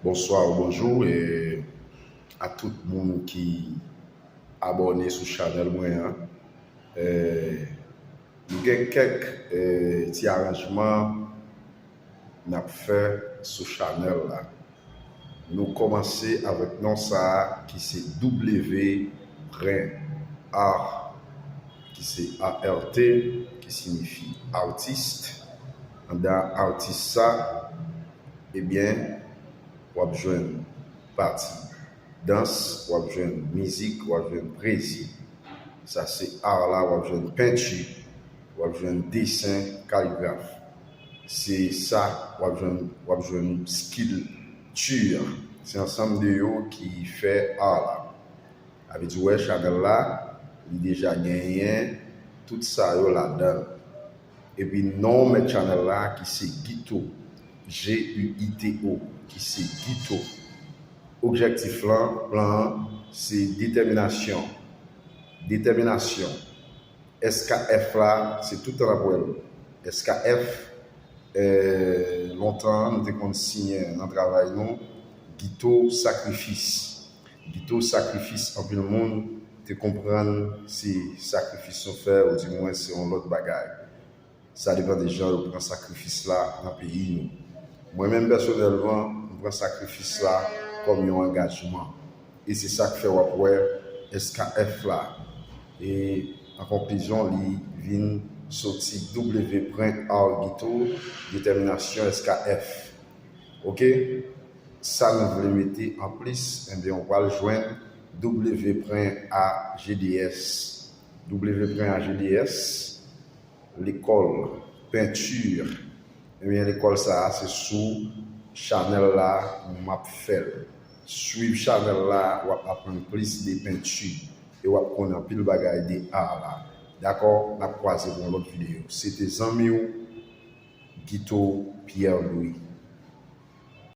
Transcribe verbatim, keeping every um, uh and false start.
Bonswa ou bonjou e a tout moun ki abòne sou chanèl mwen an. E, nou gen kèk e, ti aranjman n ap fè sou chanèl la. Nou kòmanse avèk non sa a ki se W Pren, art, ki se A R T, ki siyifi artist. Anndan artist sa, ebyen, w ap jwenn pati dans, w ap jwenn mizik, w ap jwenn pwezi. Sa se art la, w ap jwenn penti, w ap jwenn desen, kaligraf. Se sa, w ap jwenn, w ap jwenn skilti. Se ansanm de yo ki fè art la. Sa vle di, w wè, chanèl la, li deja genyen tout sa yo ladan l. Epi non mèt chanèl la ki se Guito, G U I T O, ki se Guito. Objektif lan, plan an, se detèminasyon. Detèminasyon. S K F la, se tout tan n ap wè l. S K F, e, lontan, nou te konn siyen nan travay nou, Guito Sakrifis. Guito Sakrifis, anpil moun te konprann se sakrifis nou fè, oudimwen se yon lòt bagay. Sa depann de jan yo pran sakrifis la nan peyi nou. Mwen menm pèsonèlman, m pran sakrifis la kòm yon angajman. E se sa k fè w ap wè S K F la. E an konklizyon, li vin soti W Pren Art Guito, detèminasyon S K F. Oke? Sa nou vle mete anplis, enben, w pral jwenn W Pren A G D S. W Pren A G D S, lekòl penti. Ebyen, lekòl sa a, se sou chanèl la m ap fè l. Swiv chanèl la, w ap aprann plis de penti e w ap konnen anpil bagay de art la. Dakò? N ap kwaze pou yon lòt videyo. Se te zanmi w, Guito Pierre Louis.